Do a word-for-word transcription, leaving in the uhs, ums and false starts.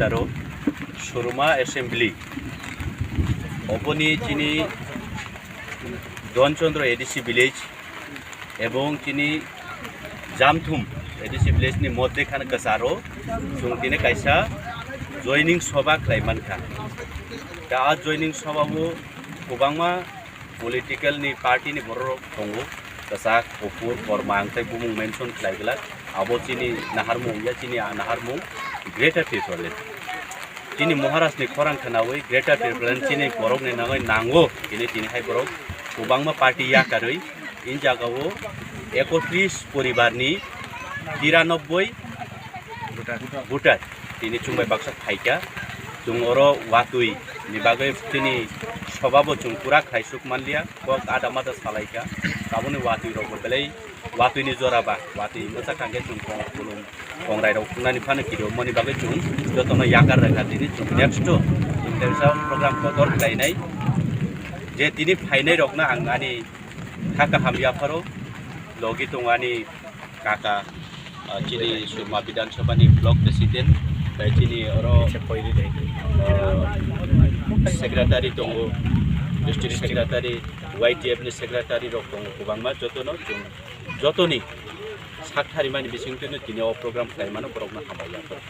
andaro Suruma Assembly, oboni chini Donchandra A D C village ebong chini Jamthum A D C village ni moddhe khana kwcharo chwng tini kaisa joining soba khlai mankha. Da a joining soba o kwbangma political ni party ni borok rok tongo, kwchak, kuphur, kormang tei bumung mention khlai glak. Abo chini naharmung ya chini a naharmung Greater Tipraland. Chini Maharaj ni khorang khwnawi Greater Tipraland chini borok ni nangwi nango, chini tini hai borok kwbangma party yakarwi in jagao ekotris poribar ni biranobboi voter tini chwng bai baksa phaikha. Chwng oro watwi ni bagwi chini soba bo chwng pura khlaisuk manliya, kok ada mada salaikha. Aboni watwi rok bo belai watwi ni jora ba, watwi mwchak kha khe chwng kong kulum kongrai rok thungnani phano kiri mani bagwi chwng jotono yakar rwkha. Tini chwng next to chwng teisa program kotor khlainai, je tini phainai rokno ang ani kha kaham yapharo logi tongo ani kaka, ah, chini Surma Bidhan Sabha ni block president, tei chini oro, ah, secretary tongo, district secretary, Y T F ni secretary rok tongo kwbangma, jotono chwng jotoni sak tharimani bisingtwino tini o program khlaimano borokno hambai yapharo.